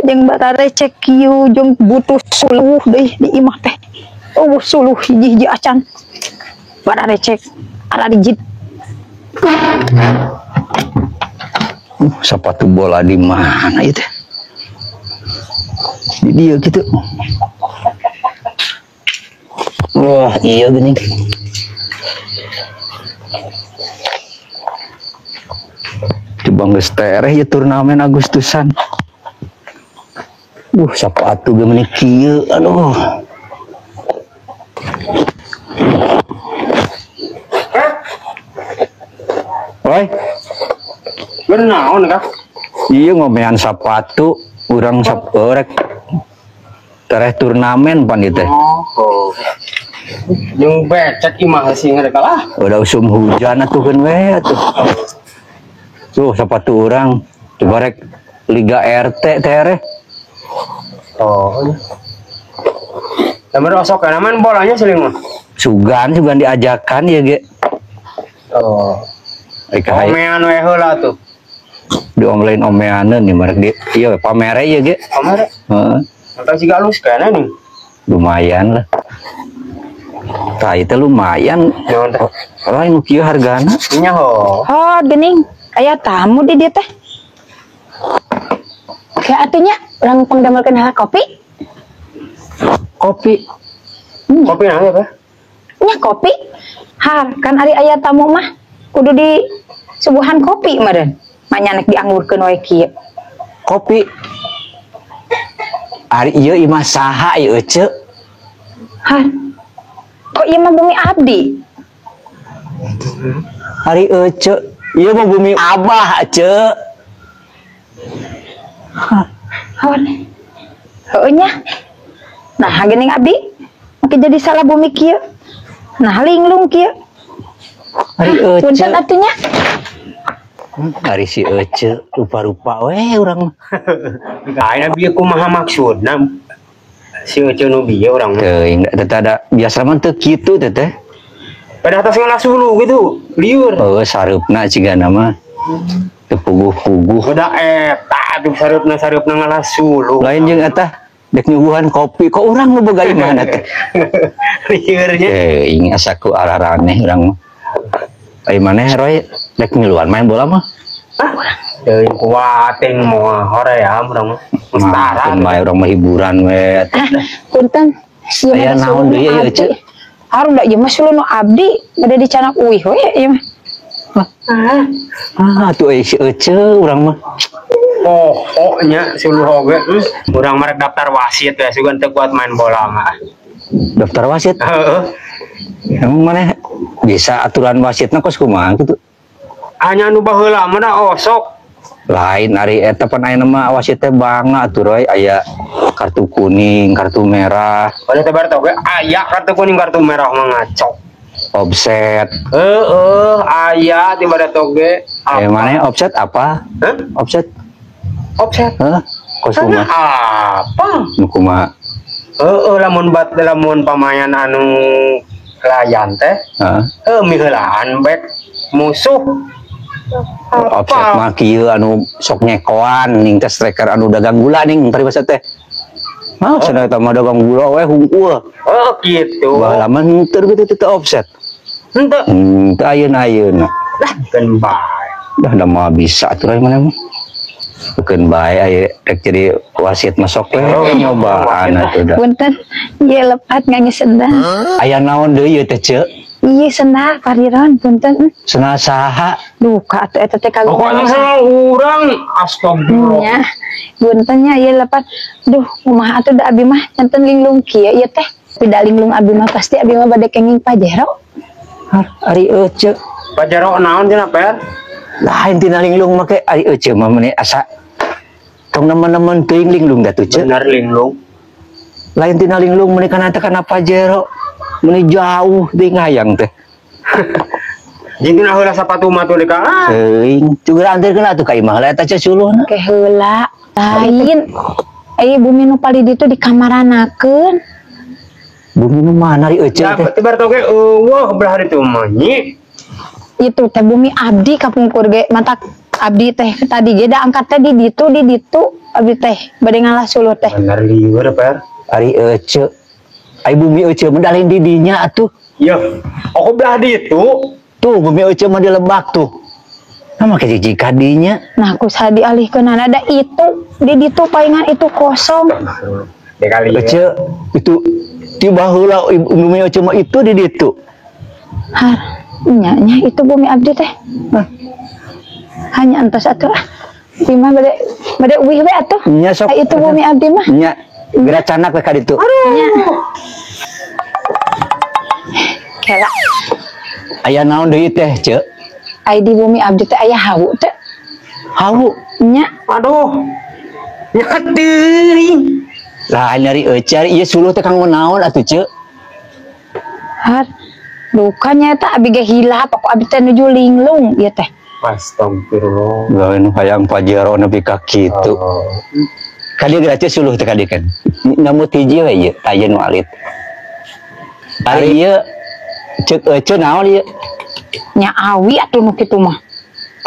Jeung bararecek kieu jeung butuh suluh deui di imah teh. Oh, suluh hiji-hiji acan. Bararecek ararijit. Sepatu bola di mana itu? Di dia gitu. Wah, iya gini. Coba geus tereh ya turnamen Agustusan. Sepatu ge meuni kieu, aduh. Oi. Benaon kah? Iya ngomean sepatu, urang rek tereh turnamen pan ieu teh. Oh. Jeung becek imah sih ngarek kalah. Udah usum hujan atuh keun we atuh. Tuh sepatu urang coba rek Liga RT tereh. Oh. Lamun osok kana main bolanya seling mah. Sugan diajakan ya ge. Oh. Omean we heula tuh. Di online omeaneun nih merek di iya pamere ieu ge. Pamere. Heeh. Entah siga alus kana nih. Lumayan lah. Tah ieu teh lumayan. Naon teh? Lain nu kieu hargana. Nya ho. Oh, geuning aya tamu di dieu teh. Kayak atunya urang pangdamelkeun heula kopi. Kopi. Kopi naon teh? Nya kopi. Har, kan ari aya tamu mah kudu di suguhan kopi meureun. Manyanek dianggurkeun we kieu. Kopi. Ari ieu imah saha ieu ece? Hah? Kok ieu mah bumi abdi? Ari ece, ieu mah bumi abah ece. Hah. Heueuh nya. Nah, geuning abdi make jadi salah bumi kieu. Nah, linglung kieu. Ari ece. Punten atuh nya. Ari si ece rupa-rupa we urang mah. Ayeuna bieu kumaha maksudna? Si ece nu bieu urang mah. Teuing teh ada biasa mah teu kitu teh teh. Pada atas ngalah sulu gitu, liur. Oh, sareupna cigana mah. Teu puguh-puguh. Udah eta atuh sareupna ngalah sulu. Lain jeung eta dek nyuguhan kopi kok urang nu boga imahna teh. Liurnya. Teuing asa ku araraneh urang mah. Ai maneh Roy dek ngiluan main bola mah. Ah, teuing kuating moal hoream urang mah. Mustara bae urang mah hiburan we. Punten. Ieu Aya naon deui ieu ece? Harum da ieu mah sulu nu abdi bade dicanak uih we ieu mah. Ah, atuh euy si ece urang mah. Oh, oh nya sulu oge. Urang mah rek daftar wasit we sugan teu kuat main bola mah. Daftar wasit? Heeh. Emang maneh bisa aturan wasitna kos kumaha kitu? Anya nu baheula mah da osok. Lain ari eta pan aya mah wasit teh bangga atuh Roy, aya kartu kuning, kartu merah. Oleh teh barto ge aya kartu kuning, kartu merah mah ngacok. Offset. Heeh, aya di barto ge. Maneh offset apa? Hah? Offset. Offset. Hah? Kos kumaha? Apa? Nu kumaha? Heeh, lamun bat lamun pamayan anu layan teh. Heeh. Miheulaan back musuh. Offset mah kieu anu sok nyekoan ning teh striker anu dagang gula ning paribasa teh. Mah cenah eta mah dagang gula we hungkul. Oh kitu. Baheula mah henteu kitu teh offset. Henteu. Henteu ayeuna-ayeuna. Lah keun bae. Dah da mah bisa atuh maneh mah. Keun bae aya rek jadi wasit mah sok we nyobaan atuh da. Punten, ieu lepat ngangge sendal. Aya naon deui ieu teh ceu? Iya sendal Pariron punten. Sendal saha? Duka atuh eta teh kagungan. Pokoknya sendal urang astagfirullah. Nya, punten nya ieu lepat. Duh, kumaha atuh da abi mah janten linglung kieu ieu teh. Tidak linglung abi mah pasti abi mah bade kenging pajero. Ari ece. Pajero naon cenah Per? Lain tina linglung make ari ece mah meuni asa tong nemen-nemen teuing linglung da tuh ce. Bener linglung. Lain tina linglung meuni kana teh kana pajero. Meuni jauh teuing hayang teh. Jeung tina heula sapatu mah tuh ka. Teuing, cugur anterkeun atuh ka imah heula eta ce suluhna. Ke heula. Lain. Ai bumi nu palih ditu di kamaranakeun. Bumi nu mana ari ece teh? Teh barto ge eueuh belah ditu mah nyi. Itu teh bumi abdi kapungkur ge matak Abdi teh tadi ge da angkat teh di ditu abdi teh bade ngalah suluh teh. Bener lieur Per. Ari ece. Ai bumi ece mah da lain di dinya atuh. Iya, aku belah ditu. Tuh bumi ece mah di lebak tuh. Nah make jijik ka dinya. Nah ku saha dialihkeunana da itu di ditu paingan itu kosong. Dek kali. Ece itu ti baheula bumi ece mah itu di ditu. Har, nya nya itu bumi abdi teh. Hah. Hanya entos atuh ah. Abdi mah bade bade uih we atuh. Nya sok. Ai itu bumi abdi mah. Nya geura canak we ka ditu. Nya. Kela. Aya naon deui teh, Ceu? Ai di bumi abdi teh aya hawu teh. Hawu. Nya. Aduh. Nya teuing. Lah nyari ece, ari ieu suluh teh kanggo naon atuh, Ceu? Har. Duka nya eta abi ge hilap, aku abi teh nuju linglung ieu teh. Astagfirullah. Gawe nu hayang Pajero nepi ka kitu. Oh. Ka dieu geura suluh teh ka dieu kan. Ngamut hiji we ieu, tah ieu nu alit. Ari ieu ceuk ece naon ieu? Nya awi atuh nu kitu mah.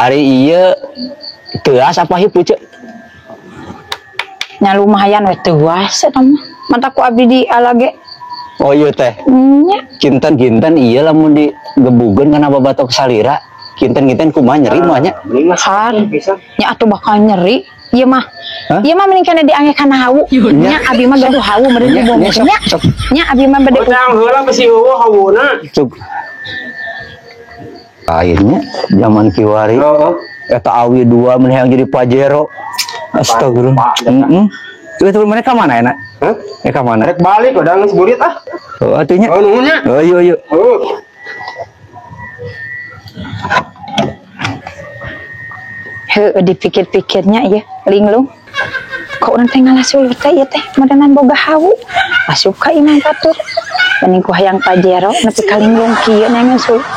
Ari ieu teuas apa hipu, Ceu? Nya lumayan we teuas eta mah. Mata ku abdi di alage. Oh iya teh. Nya. Kinten-kinten ieu lamun digebugeun kana babatok salira. Kinten-kinten kumaha nyeri mah nya? Mending mah Har. bisa. Nya atuh bakal nyeri. Ieu mah. Hah? Ieu mah mending kana diange kana hawu. Nya abi mah gaduh hawu meureun Nya, dibohong. nya, sok, Nya. sok. Nya abi mah bade Utang heula besi eueuh hawuna. Cuk. Akhirnya zaman kiwari Heeh. eta awi dua mun hayang jadi Pajero. Astagfirullah. Pak, Heeh. Itu mereka mana enak? Hah? Mereka mana? Rek balik udah geus burit ah. Oh, atunya. Oh nuhun nya. Oh, iya iya. Oh. Heuh dipikir-pikirnya ieu linglung. Kok urang teh ngalah suluh teh ieu teh meureunan boga hawu. Asup ka imah batur. Mending ku hayang Pajero nepi ka linglung kieu neangan suluh.